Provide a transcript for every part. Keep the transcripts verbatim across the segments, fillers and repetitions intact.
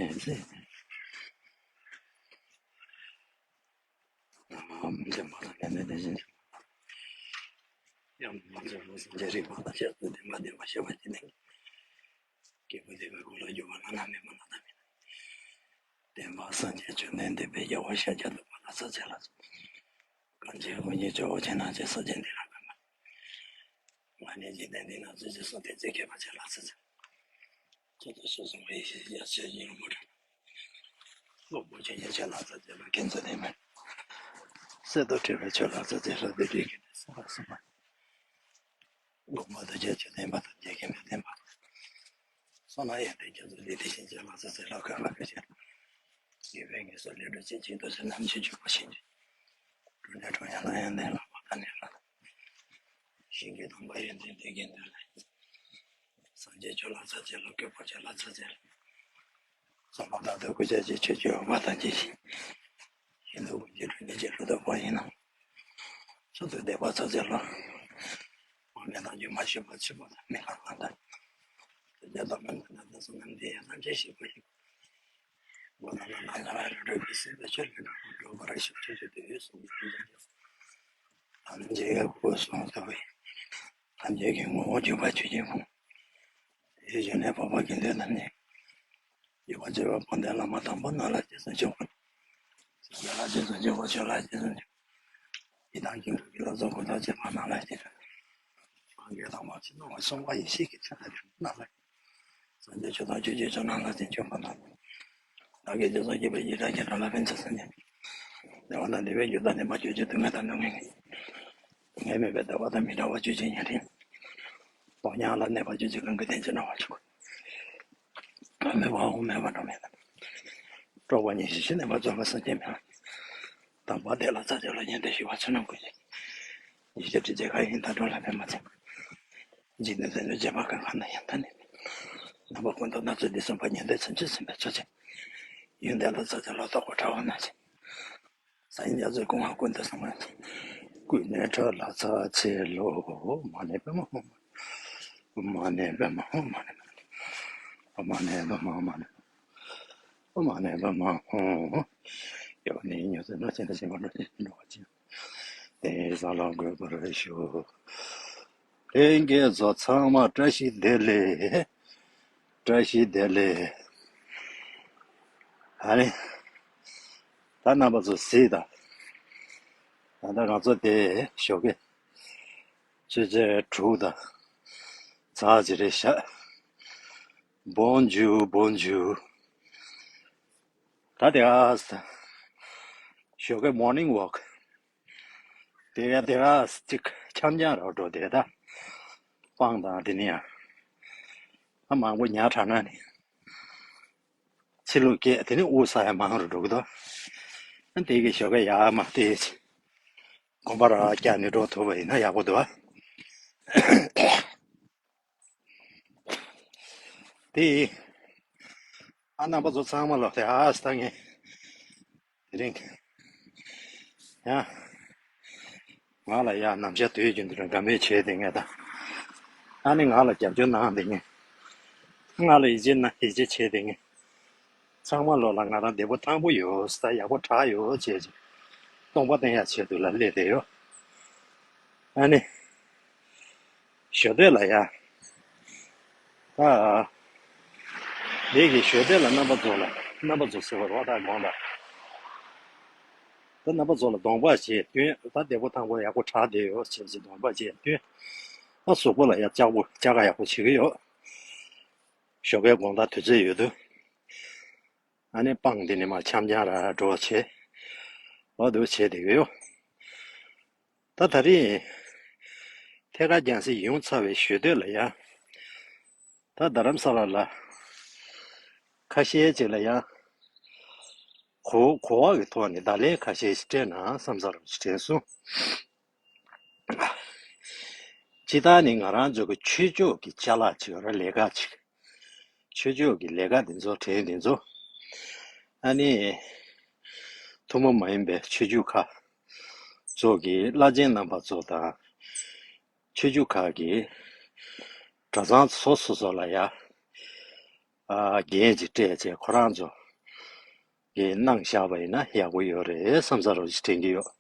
ཨེ་ཙི། ཨམ་ཙི་མ་དང་ལས་ནས་དེ་བཞིན་ཡང་མ་ཙི་མ་ཙི་རྒྱ་རིག་པ་དང་ཤེས་ཚོད་ལྡན་པ་བདེན་པ་ཤེས་པ་སྐྱེ་ནས། སྐྱེས་བུ་བདེན་པའི་སྒོ་ལ་འཇུག་པ་ན་ན་མེད་པ་ན་ད་མེད། བདེན་པ་སངས་རྒྱས་བཅོམ་ལྡན་འདས་དཔལ་རྒྱལ་བ་ཤཱཀྱ་ཐུབ་པ་ལ་ཚར་ཚད་ལ། གང་ཕྱིར་ཀུན་གྱི་ཇོ་བོ་ཁྱེད་རྣམས་ཀྱིས། སངས་རྒྱས་འདི་ལ་ཕན་པ། ང་ནི་འཇིག་རྟེན་འདི་ན་ཚུལ་གྱིས་གསུངས་ཏེ། ཇི་སྐད་པ་ཁྱོད་ལ་ཚར་ཚད། ཁྱོད་ཚོ་སོ་སོ་མ་ཡིན་ཞེས་བྱ་ཆོས་ཉིད་མ་གྲུབ། གློ་བུར་ཆོས་ཉིད་ཁྱོད་ལ་ཚར་ཚད་ལ། མཁྱེན་ཚུལ་ལྡན་མིན། གསེར་དུ་བྲི་བའི་ཆོས་ལ་ཚར་ཚད་ལ། སྡེ་སྲིད་ཀྱི་ནི་སེམས་ལ་སེམས་པ། དགོངས་པ་དང་བཅས་ཆོས་བསྟན་པ་དང་། རྒྱལ་ཁྱིམ་མི་བསྟན་པ། བསོད་ནམས་ཡོན་ཏན་རྒྱ་མཚོ་ལས། དེ་བཞིན་གཤེགས་ལ་ཚར་ཚད་ལ། བསྐལ་པ་ཀུན་གྱི་དགེ་བའི་ངེས་སོང་ལས་སྒྲོལ་ཅིང་། ཇི་ལྟར་བསོད་ནམས་ཆེ་ཆུང་བ་ཞིག་ཅིང་། གྲུབ་ནས་གྲོང་ཡང་ལ་ཡང་ལྡན་ལ་མ་ད་ནས་ལ། ཞིང་གི་དང་པོ་ཡོན་ཏན་དེ་གིས་འདུལ་ལ། སངས་རྒྱས་ཆོས་ལ་ཚར་ཚད་ལ། སྐྱོབ་པ་ཆོས་ལ་ཚར་ཚད་ལ། བསམ་པ་ལྟར་དུ་གུས་ཕྱག་བྱེད། ཆོས་ཀྱི་འོད་དཔག་ཐམས་ཅད་ཀྱིས། ཡིན་ནོ་ཀུན་གྱི་གྲོགས་ནི་ཅི་རུ་གཏོགས་པ་ཡིན་ནམ། ཚུལ་དུ་བསྟན་པ་ཚར་ཚད་ལ། དབང་མེད་དང་སྒྱུ་མ་ཞེས་པ་ཕྱི་མ་དང་མི་ལ་ལ་དང་། དོན་གྱི་བདག་མེད་ན་ན་ད་བསོད་ནམས་འདི་ཡང་ཐམས་ཅད་ཞིག་པ་ཡིན། མགོ་ན་ན་ན་ང་རང་རེ་འགྲོ་བའི་སེམས་དཔའ་ཆོས་ལས་འགྲོ་འགྲོ་བར་ཤོག་ཆོས་ཀྱི་དོན་ཡོད་གསུངས་པའི་ཕྱིར་ཀྱང་། ཐམས་ཅད་ཀྱི་སྐུ་གསུང་ཐུགས་ཀྱི། ཐམས་ཅད་ཀྱི་ངོ་བོ་འཇུག་པ་ཆོས་ཀྱི་ཕུང་པོ། དེ་བཞིན་གནས་འཕགས་པ་དགེ་འདུན་རྣམས་ནི། ཡོད་པ་བྱེ་བ་སྤངས་ཏེ་བླ་མ་དམ་པ་རྣམས་ལ་རྗེས་སུ་འཇུག་པ། སངས་རྒྱས་ལ་རྗེས་སུ་འཇུག་པ། ཆོས་ལ་རྗེས་སུ་འཇུག་པ། ཡི་དམ་གྱི་ལུགས་ཀྱི་བློ་བཟང་ཀུན་ཏུ་སྤྱོད་པ་རྣམས་ལ་རྗེས་སུ། སངས་རྒྱས་དང་མ་ཕྱིན་ནོ་བ་གསུངས་པ་ཡེ་ཤེས་ཀྱི་ཚུལ་ལ་འཇུག་པ་རྣམས་ལ། སངས་རྒྱས་ཆོས་དང་ཆོས་ཀྱི་མཆོག་རྣམས་ལ་རྗེས་འཇུག་པ་རྣམས་ལ། བདག་གིས་རྗེས་སུ་བགྱིས་པའི་ཡི་དམ་གྱི་ལུགས་ལ་ཕན་ཚུན་སངས་རྒྱས། བདེ་བ་དང་བདེ་བའི་རྒྱུ་དང་ལྡན་པ་སྤྱོད་ཕྱིར་སྡུག་བསྔལ་དང་སྡུག་བསྔལ་གྱི། ངལ་མེད་པའི་བདེ་བ་དང་མི་འབྲལ་བ་སྤྱོད་ཕྱིར་ཉེ་འབྲིང་། སྟོང་ཉིད་ལ་གནས་པ་སྤྱོད་ཕྱིར་གང་གི་དོན་ཅི་རུང་བ་ཆོས་སྐུ། མེད་པའང་མེད་པ་འགྲོ་མེད་དང་། སྤྲོས་པ་ཉེར་ཞི་ཞི་གནས་པ་རྫོགས་པའི་སངས་རྒྱས་མིན་ལ། དམ་པ་དེ་ལ་ཚར་གཅོད་ལ་ཉན་ཏེ་ཞི་བ་ཚུལ་རྣམ་ཀུན་གྱི། ཡེ་ཤེས་དྲི་བཅས་མཁའ་དབྱིངས་མཐའ་སྟོངས་ལ་ཕན་མ་ཚད། འཇིག་རྟེན་ཚེ་སྣོད་བྱེད་པ་གང་གང་ན་ཡང་དག་ནས། རྣམ་པ་ཀུན་ཏུ་སྣང་ཚུལ་འདི་གསུངས་པ་ཉན་ཏེ་ཚུལ་འཆོས་ཟིན་པའི་ཚུལ་གྱིས། ཡོན་ཏན་ལ་ཚར་གཅོད་ལ་རྟོག་པ་ཕྲ་བ་སྣང་ཞིང་། ས་ཡི་རྒྱ་མཚོའི་སྐུ་ངོ་ཀུན་ཏུ་བཟང་བ། ཀུན་ནས་ཁྲོ་ལ་ཚར་གཅོད་ལོ། མ་ཎི་པདྨ་ཧཱུྃ། མ་ཎི་པདྨ་ཧཱུྃ། མ་ཎི་པདྨ་ཧཱུྃ། མ་ཎི་པདྨ་མ་ཎི། མ་ཎི་པདྨ་ཧཱུྃ། ཡོད་ནི་ཉོན་ཚེ་ན་ཅན་དང་བཞིན་པ་འགྲོ་ཅན་འགྲོ་བ་ཅན། དེ་ཡི་སང་ལ་འགོད་པར་ཞུ། ལྷན་རྒྱས་ཚོ་ཚང་མ་བཀྲ་ཤིས་བདེ་ལེགས། བཀྲ་ཤིས་བདེ་ལེགས། ཨ་ནི། ད་རྣམ་པ་ཚོ་གཟིགས་དང་། ད་ལྟ་ང་ཚོ་དེ་ཞོགས་ཀས་ཆུ་ཚོད་དྲུག་དང་ཚར་གཅིག་རེད་ཤག Bonjour, bonjour. ད་དེ་ག་ཞོགས་ཀས་morning walk. དེ་ག་དེ་ག་ཅིག་འཆམ་འཆམ་ར་འགྲོ་དེ་ད། སྤང་དང་དེ་ནི་ཡང་། ཨ་མང་པོ་ཉལ་དྲགས་ན་ནི། ཕྱི་ལུགས་སྐྱེས་དེ་ནི་དབུགས་ས་ཡ་མང་རུ་འགྲོ་གི་འདུག་ཨ་དེ་གི་ཞོགས་ཀས་ཡར་མར་དེ་གོམ་པ་ར་རྒྱག་ནས་འགྲོ་ཐུབ་པ་ཡིན་ན་ཡག་པོ་འདུག་ཨ། དེ། ཨ་རྣམ་པ་ཚོ་ཚང་མ་ལོག་སྟེ་ཨ་སྟ་ངས། དེ་རིང་། ཡ། ང་ལ་ཡ་ནམ་ཞག་དུས་རྒྱུན་དུ་རང་དགའ་མོས་བྱས་དེ་ངས་ད། ཨ་ནི་ང་ལ་རྒྱབ་སྐྱོར་གནང་དེ་ངས། ང་ལ་ཡིད་ཆེས་གནང་ཡིད་ཆེས་བྱས་དེ་ངས། ཚང་མ་ལོག་ལ་ང་རང་བདེ་པོ་ཐང་པོ་ཡོད་ས་ཡག་པོ་དྲག་ཡོད་བྱས་ཅིག་སྟོང་པ་བསྟན་ཡག་ཆེད་དུ་ལ་སླེབས་བསྡད་ཡོད། ཨ་ནི། ཞོ་སྟོད་ལ་ཡ། ད། འདི་གི་ཞོ་སྟོད་ལ་རྣམ་པ་ཚོ་ལ་རྣམ་པ་ཚོ་ཟེར་བ་རོགས་ད་དགོངས་དག་ད་རྣམ་པ་ཚོ་ལ་གདོང་པ་བྱས་སྟོན་ད་བདེ་པོ་ཐང་པོ་ཡག་པོ་དྲག་བསྡད་ཡོད་བྱས་ཅིག་གདོང་པ་བྱས་སྟོན། ད་གཟུགས་པོ་ལ་ཡ་ལྕགས་པོ་ལྕགས་ཀ་ཡག་པོ་བྱེད་ཀྱི་ཡོད། ཞོགས་ཀའི་དགོང་དག་དུས་ཚོད་ཡོད་དུས། ཨ་ནི་སྤང་འདི་ནས་མར་འཆམ་འཆམ་ར་འགྲོ་བྱེད། འོ་འདུག་བྱེད་བསྡད་ཀྱི་ཡོད། ད་ད་རེས་ཐད་ཀར་རྒྱང་སྲིང་ཡོང་ཚར་བའི་ཞོ་སྟོད་ལ་ཡ། ད་རྡ་རམ་ས་ལ་ལ་ཁ་ཤས་ཅིག་ལ་ཡ། གོ་གོ་བ་གི་ཐོག་ནས་བརྡ་ལན་ཁ་ཤས་ཤིག་སྤྲད་ན་བསམ་ས་རུ་ཞིག་དྲན་སོང་། སྤྱིར་བཏང་ནི་ང་རང་ཚོ་གི་ཆོས་ཕྱོགས་ཀྱི་ཅ་ལག་ཅིག་ཡོད་རེད་ལས་ཀ་ཅིག་ཆོས་ཕྱོགས་ཀྱི་ལས་ཀ་འདི་ཚོ་དྲན་འདི་ཚོ། ཨ་ནི། ཐུན་མོང་མ་ཡིན་པའི་ཆོས་བརྒྱུད་ཁག་ཚོ་གི་བླ་ཆེན་རྣམ་པ་ཚོ་དང་། ཆོས་བརྒྱུད་ཁག་གི་གྲྭ་ཚང་སོ་སོ་སོ་ལ་ཡ། ཨ་འགན་ཅིག་སྤྲད་བྱས་ཁོ་རང་ཚོ་གིས་གནང་བཞག་པ་ཡིན་ན་ཡག་པོ་ཡོད་རེད་བསམ་ས་རོ་ཞིག་དྲན་གྱི་ཡོད།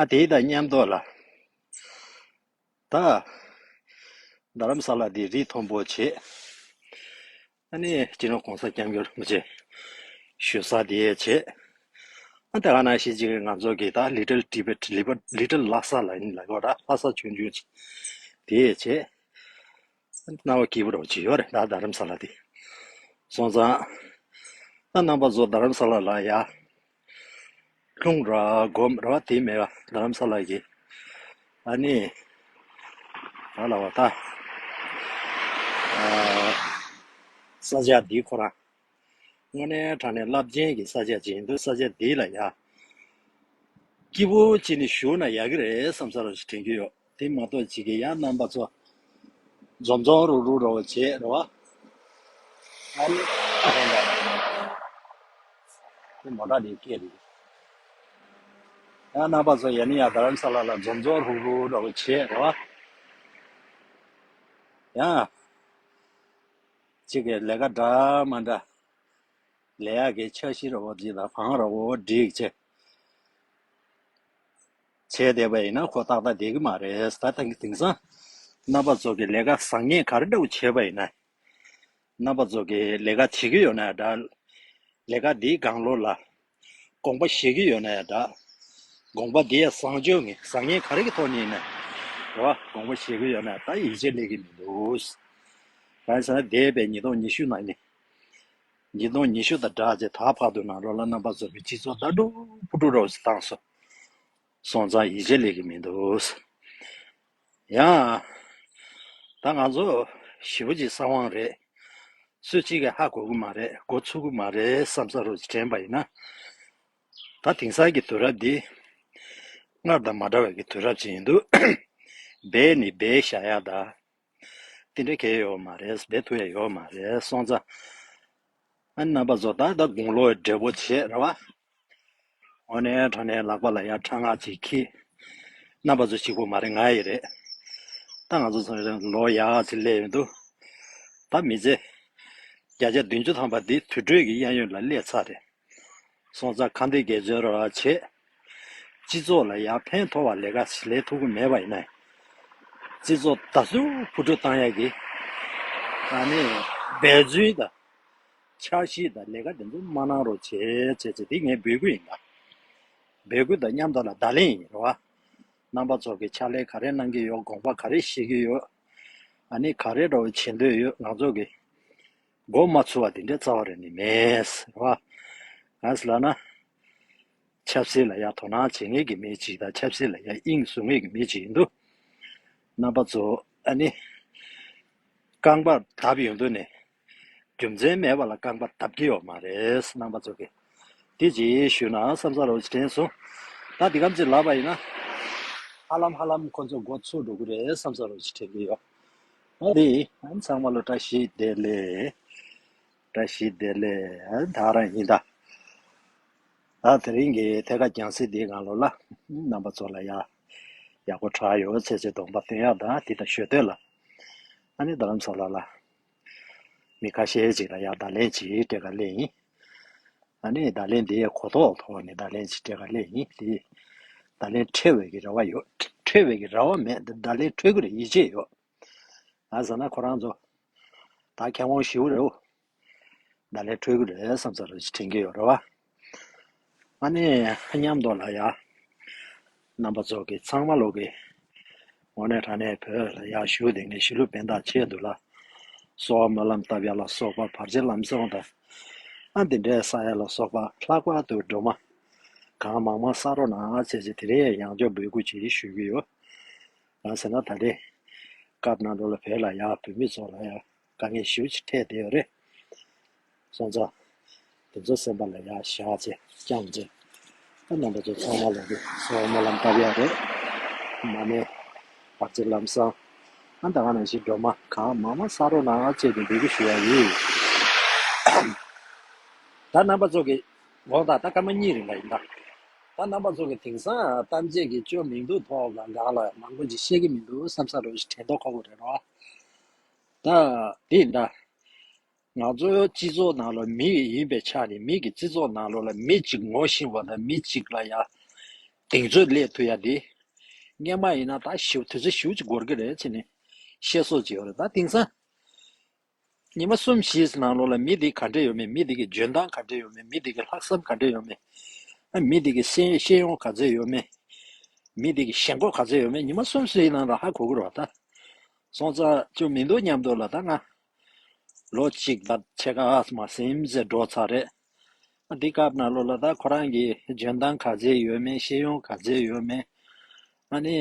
ཨ་དེ་དང་མཉམ་དུ་ལ་ད་རྡ་རམ་ས་ལ་དེ་རི་མཐོན་པོ་བྱས། ཨ་ནི་སྤྱི་ནོར་གོང་ས་སྐྱབས་མགོན་རིན་པོ་ཆེ་བཞུགས་ས་དེ་བྱས། ཨ་དེ་ག་ནང་བཞིན་ཅིག་ང་ཚོ་གི་ད་Little Tibet Little Little Lhasa ལ་ཡིན་ལ་ཡོད་ར། ལྷ་ས་ཆུང་ཆུང་ཅིག་དེ་བྱས། སྣང་བ་སྐྱིད་པོ་འདྲ་བོ་ཅིག་ཡོད་རེད་ད་རྡ་རམ་ས་ལ་དེ། སོང་ཙང་ད་རྣམ་པ་ཚོ་རྡ་རམ་ས་ལ་ལ་ཡ། ལྷུང་ར་སྒོམ་ར་བ་དེ་མེད་པ་རྡ་རམ་ས་ལ་གི། ཨ་ནི། ག་ལ་བ་ད། ཨ། ས་ཆ་འདི་ཁོ་རང་། དངོས་གནས་དྲང་གནས་རླབས་ཆེན་གྱི་ས་ཆ་ཅིག་ཡིན་འདུག་ས་ཆ་འདི་ལ་ཡ། སྐྱིད་པོ་བྱས་ནས་བཞུགས་ན་ཡག་གི་རེད་བསམ་ས་ར་ཞིག་དྲན་གྱི་ཡོད། དེ་མ་གཏོགས་ཅིག་གི་ཡ་རྣམ་པ་ཚོ། འཛོམས་འཛོམས་རུག་རུག་རོགས་བྱེད་རོགས། ཨ་ནི། ཨ་ཧོ་ལ། དེ་མོ་ཊ་དེ་སྐད་རེད། ཡང་རྣམ་པ་ཚོ་ཡ་ནི་ཡ་རྡ་རམ་ས་ལ་ལ་འཛོམས་འཛོམས་རུག་རུག་རོགས་བྱེད་རོགས། ཡང་། གཅིག་གི་ལས་ཀ་འདྲ་མ་འདྲ། ལས་ཡག་གི་འཆར་གཞི་རོགས་ཅིག་དང་བང་རོགས་སྒྲིག་བྱེད། བྱས་བསྡད་པ་ཡིན་ན་ཁོ་ཏག་ཏག་བསྡད་ཀྱི་མ་རེད། ད་ཐེངས་དེང་སང་རྣམ་པ་ཚོ་གི་ལས་ཀ་བཟང་ངན་ག་རེ་འདྲ་བོ་བྱས་པ་ཡིན་ན། རྣམ་པ་ཚོ་གི་ལས་ཀ་བྱེད་ཀྱི་ཡོད་ན་འདྲ། ལས་ཀ་འདིའི་སྒང་ལོགས་ལ་དགོངས་པ་བཞེས་ཀྱི་ཡོད་ན་འདྲ། དགོངས་པ་འདི་ཡང་བཟང་སྤྱོད་ངན་བཟང་ངན་ག་རེ་གི་ཐོག་ནས་ཡིན་ན་རེད་བ། དགོངས་པ་བཞེས་ཀྱི་ཡོད་ན་ད་ཡིད་ཆེས་སླེབས་ཀྱི་མི་འདུག་གང་ཡིན་ཟེར་ན་འདས་པའི་ཉིས་སྟོང་ཉི་ཤུ་ནང་ནས། ཉིས་སྟོང་ཉི་ཤུ་དང་སྦྲགས་བྱས་ད་བར་དུ་ནང་ལོགས་ལ་རྣམ་པ་ཚོ་གི་སྤྱི་ཚོགས་ཟླ་དྲུག་ཕུ་དྲུག་རོགས་སུ་བཏང་སོང་། སོང་ཙང་ཡིད་ཆེས་སླེབས་ཀྱི་མི་འདུག་ཡང་། ད་ང་ཚོ་ཞེ་པོ་ཅིག་གསང་བ་རེད། སུ་གཅིག་གིས་ཧ་གོ་གི་མ་རེད། གོ་ཚུགས་ཀྱི་མ་རེད་བསམ་ས་རོགས་ཅིག་དྲན་པ་ཡིན་ན། ད་དེང་སང་གི་དུས་རབས་འདི་སྔར་དང་མ་འདྲ་བའི་གི་དུས་རབས་ཅིག་ཡིན་འདུག་སྦས་ནི་སྦས་བཞག་ཡག་ད། དེ་འདྲ་གས་ཡོད་མ་རེད། སྦས་ཐུབ་ཡག་ཡོད་མ་རེད། སོང་ཙང་། ཨ་ནི་རྣམ་པ་ཚོ་ད་ད་དགུང་ལོ་བགྲེས་པོ་བྱས་རེད་བ། དངོས་གནས་དྲང་གནས་ལག་པ་ལ་ཡ་ཁྲག་ངར་ཅིག་འཁྱེར། རྣམ་པ་ཚོ་གཅིག་པོ་མ་རེད། ང་ཡི་རེད། ད་ང་ཚོ་ཚང་མ་ལོ་ཡག་ཅིག་སླེབས་ཡོང་དུས། ད་མི་ཚེ་བརྒྱ་ཆ་བདུན་ཅུ་ཐམ་པ་འདི་དུར་ཁྲོད་ཀྱི་གཡས་གཡོན་ལ་སླེབས་ཚར་རེད། སོང་ཙང་ཁ་འདོན་དགེ་སྦྱོར་རོགས་བྱེད། སྤྱི་ཚོགས་ལ་ཡ་ཕན་ཐོགས་པ་ལས་ཀ་ཞིག་ལས་ཐུབ་ཀྱི་མེད་པ་ཡིན་ན། སྤྱི་ཚོགས་ད་གཟོད་འཕུར་འགྲོ་བཏང་ཡག་གི། ཨ་ནི། འབད་བརྩོན་དང་། འཆར་གཞི་དང་ལས་ཀ་དེ་ཚོ་མ་གནང་རོགས་བྱེད་བྱེད་བྱེད་དེ་ངས་འབོད་སྐུལ་ཡིན་ད། འབོད་སྐུལ་དང་མཉམ་དུ་ལ་བརྡ་ལན་ཡིན་རོགས། རྣམ་པ་ཚོ་གི་ཕྱག་ལས་ག་རེ་གནང་གི་ཡོད། དགོངས་པ་ག་རེ་བཞེས་ཀྱི་ཡོད། ཨ་ནི་ག་རེ་འདྲ་བོ་བྱེད་འདོད་ཡོད། ང་ཚོ་གི་མགོ་མ་ཚོས་པ་དེ་འདྲའི་རྩ་བ་རེ་ནི་མེད་རོགས། གང་ཟེར་ལབ་ན། ཆབ་སྲིད་ལ་ཡ་དོ་སྣང་བྱེད་མཁན་གྱི་མི་གཅིག་དང་ཆབ་སྲིད་ལ་ཡ་དབྱིངས་ཟུག་མཁན་གྱི་མི་གཅིག་ཡིན་དུས། རྣམ་པ་ཚོ་ཨ་ནི། རྐང་པར་བརྡབས་ཡོང་དུས་ནས། རྒྱུ་མཚན་མེད་པ་ལ་རྐང་པ་བརྡབ་ཀྱི་ཡོད་མ་རེད་རྣམ་པ་ཚོ་གིས། དེ་ཅིག་ཞུས་ན་བསམ་ས་རོགས་ཅིག་དྲན་སོང་། ད་འདི་གམ་ཅིག་ལབ་པ་ཡིན་ན། ཧ་ལམ་ཧ་ལམ་ཁོ་ཚོ་མགོ་ཚོས་འགྲོ་གི་རེད་བསམ་ས་རོགས་ཅིག་དྲན་གྱི་ཡོད། ཨ་ནི་ཨ་ཚང་མ་ལ་བཀྲ་ཤིས་བདེ་ལེགས། བཀྲ་ཤིས་བདེ་ལེགས། ཨ་ད་རང་ཡིན་ད། ད་དེ་རིང་གི་ཐད་ཀར་རྒྱང་སྲིང་འདིའི་སྒང་ལོགས་ལ་རྣམ་པ་ཚོ་ལ་ཡ་ཡག་པོ་དྲག་ཡོད་ཚེ་ཚེ་གདོང་པ་སྟོན་ཡག་དང་དེ་དང་ཞོ་སྟོན་ལ། ཨ་ནི་རྡ་རམ་ས་ལ་ལ་མི་ཁ་ཤས་ཅིག་ལ་ཡ་བརྡ་ལན་ཅིག་སྤྲད་ག་སླེབས་ཡིན། ཨ་ནི་བརྡ་ལན་འདི་གོ་རྟོགས་ཐོག་ནས་བརྡ་ལན་ཅིག་སྤྲད་ག་སླེབས་ཡིན། དེ་བརྡ་ལན་འཕྲོད་པའི་གི་རེ་བ་ཡོད། འཕྲོད་པའི་གི་རེ་བ་མེད། བརྡ་ལན་འཕྲོད་གི་རེད། ཡིད་ཆེས་ཡོད། ང་ཟེར་ན་ཁོ་རང་ཚོ་ད་མཁས་དབང་ཞེ་པོ་རེད་འོ། བརྡ་ལན་འཕྲོད་གི་རེད་བསམ་ས་རེ་ཞིག་དྲན་གི་ཡོད་རེད་བ། ཨ་ནི་མཉམ་དུ་ལ་ཡ། རྣམ་པ་ཚོ་གི་ཚང་མ་ལོག་གི། དངོས་གནས་དྲང་གནས་བོད་ལ་ཡ་བཞུགས་བསྡད་ནས་གཞིས་ལུས་སྤུན་ཟླ་ཆེད་དུ་ལ། གསོལ་བ་སྨོན་ལམ་བཏབ་ཡ་ལ་སོགས་པ་བར་ཆད་ལམ་སང་དང་། ཨ་འདི་འདྲའི་བསགས་ཡ་ལ་སོགས་པ་ལྷག་པར་དུ་སྒྲོལ་མ། གང་མང་མང་བསགས་རོགས་གནང་བྱས་བྱས་དེ་རིང་ཡང་བསྐྱར་འབོད་སྐུལ་ཅིག་ཞུ་གི་ཡོད། གང་ཟེར་ན་ད་ལྟའི་སྐབས་ནང་ལོགས་ལ་བོད་ལ་ཡ་བོད་མི་ཚོ་ལ་ཡ་དཀའ་ངལ་ཞེ་པོ་ཅིག་འཕྲད་བསྡད་ཡོད་རེད། སོང་ཙང་། དེ་ཚོ་སེམས་པ་ལ་ཡ་བཞག་བྱས་བཅངས་བྱས། ད་རྣམ་པ་ཚོ་ཚང་མ་ལ་གི་གསོལ་བ་སྨོན་ལམ་བཏབ་ཡ་རེད། མ་ནས་བར་ཆད་ལམ་སང་། ཨ་ད་ག་ནང་བཞིན་སྒྲོལ་མ་གང་མང་མང་བསགས་རོགས་གནང་བྱས་ཏེ་འབོད་སྐུལ་ཞུ་ཡ་ཡིན། ད་རྣམ་པ་ཚོ་གི་དགོངས་དག་ད་སྐར་མ་གཉིས་རིང་ལ་ཡིན་ད། ད་རྣམ་པ་ཚོ་གི་དེང་སང་གཏམ་བརྗོད་ཀྱི་ཅོ་མིང་འདུག་ཐོག་ག་གང་ལ་མང་པོ་ཅིག་བཤད་ཀྱི་མི་འདུག་བསམ་ས་རོགས་ཞིག་དྲན་ཐོག་ཁོ་བོ་རེད་རོ། ད་དེ་ཡིན་ད། ང་ཚོའི་སྤྱི་ཚོགས་ནང་ལ་མི་ཡིན་པའི་ཆ་ནས་མི་གི་སྤྱི་ཚོགས་ནང་ལོགས་ལ་མི་གཅིག་ངོ་ཤེས་པ་དང་མི་གཅིག་ལ་ཡ་གདེང་ཚོད་སླེབས་ཐུབ་ཡ་དེ། སྔོན་མ་ཡིན་ན་ད་ཞིབ་དུས་ཚོད་ཞིབ་ཅིག་འགོར་གི་རེད་ཟེར་ནས་བཤད་སྲོལ་ཅིག་ཡོད་རེད། ད་དེང་སང་ཉི་མ་གསུམ་བཞིའི་ནང་ལོགས་ལ་མི་དེ་ག་འདྲ་ཡོད་མེད། མི་དེ་གི་འཇོན་ཐང་ག་འདྲ་ཡོད་མེད། མི་དེ་གི་ལྷག་བསམ་ག་འདྲ་ཡོད་མེད། ཨ་མི་དེ་གི་ཤེས་ཤེས་ཡོན་ག་ཚད་ཡོད་མེད། མི་དེ་གི་ཞེན་ཁོག་ག་ཚད་ཡོད་མེད་ཉི་མ་གསུམ་བཞིའི་ནང་ལ་ཧ་གོ་གི་རེད་བ། ད་སོང་ཙང་ཅུང་མི་འདུག་སྙམ་དུས་ལ་ད་ང་ལོ་གཅིག་དང་ཕྱེད་ཀ་ཨ་མ་ཟིན་ཙམ་འགྲོ་ཚར་རེད། ཨ་འདི་སྐབས་ནང་ལོགས་ལ་ད་ཁོ་རང་གི་འཇོན་ཐང་ག་ཚད་ཡོད་མེད། ཤེས་ཡོན་ག་ཚད་ཡོད་མེད། ཨ་ནི།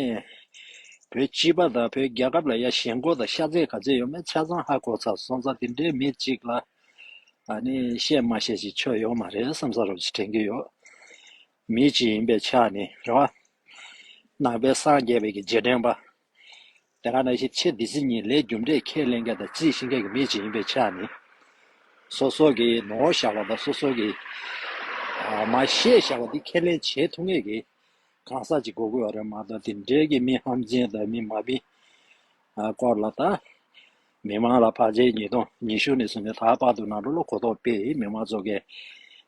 བོད་སྤྱི་པ་དང་བོད་རྒྱལ་ཁབ་ལ་ཡ་ཞེན་ཁོག་དང་ཤ་ཚ་ག་ཚད་ཡོད་མེད་ཆ་ཚང་ཧ་གོ་ཚར་སོང་ཙང་དེ་འདྲའི་མི་གཅིག་ལ་ཨ་ནི་བཤད་མ་ཤེས་ཅིག་ཆོ་ཡོད་མ་རེད་བསམ་ས་རོབ་ཅིག་དྲན་གྱི་ཡོད། མི་གཅིག་ཡིན་པའི་ཆ་ནས་རེད་བ། ནང་པའི་སངས་རྒྱས་པའི་གི་རྗེས་དྲན་པ། དེ་ག་ནང་བཞིན་ཚེ་འདི་ཕྱི་གཉིས་ལས་རྒྱུ་འབྲས་ཁས་ལེན་མཁན་དང་རྩིས་ཤེས་མཁན་གྱི་མི་གཅིག་ཡིན་པའི་ཆ་ནས། སོ་སོ་གི་ནོར་བཞག་པ་དང་སོ་སོ་གི་ཨ་མ་ཤེས་བཞག་པ་འདི་ཁས་ལེན་བྱེད་ཐུབ་མཁན་གྱི་གང་ཟག་ཅིག་དགོས་ཀྱི་ཡོད་རེད་མ་གཏོགས་དེ་འདྲའི་གི་མི་ཧམ་ཆེན་དང་མི་མ་བི་ཨ་སྐོར་ལ་ད་མི་མང་ལ་ཕལ་ཆེར་ཉིས་སྟོང་ཉི་ཤུ་ནས་བཟུང་ནས་ད་བར་དུ་ནང་ལོགས་ལ་གོ་རྟོགས་སྤེལ་ཡིན། མི་མང་ཚོ་གས་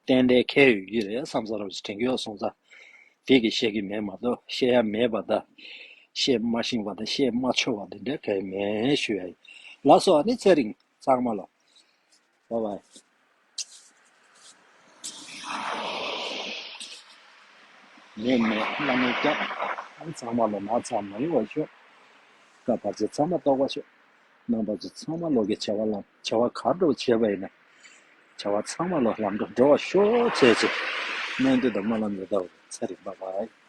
ཏན་ཏན་ཁེལ་ཡོད་ཀྱི་རེད་བསམ་ས་རོབ་ཅིག་དྲན་གྱི་ཡོད་སོང་ཙང་། དེ་གི་བཤད་ཀྱི་མེད་མ་གཏོགས་བཤད་ཡ་མེད་པ་དང་། བཤད་མ་ཤེས་པ་དང་བཤད་མ་ཆོག་པ་དེ་འདྲ་གང་ཡང་མེད་ཞུ་ཡ་ཡིན། ལགས་སོ། ཨ་ནི་ཚེ་རིང་ཚང་མ་ལོ། བ་བ། ནད་མེད་བླ་མའི་སྐྱབས། ཚང་མ་ལོ་ན་ཚ་མ་ཡོང་བ་ཤོག་སྐབས་བར་ཆད་ཚང་མ་རྟོགས་པ་ཤོག་རྣམ་པ་ཚོ་ཚང་མ་ལོ་གི་བྱ་བ་ལམ་བྱ་བ་ག་འགྲོ་བྱས་པ་ཡིན་ན། བྱ་བ་ཚང་མ་ལོ་ལམ་འགྲོ་འགྲོ་བ་ཤོག་བྱས་ཚེ། སྨོན་འདུན་དང་སྨོན་ལམ་ཡོད་ད་བ་ཚེ་རིང་བ་བ།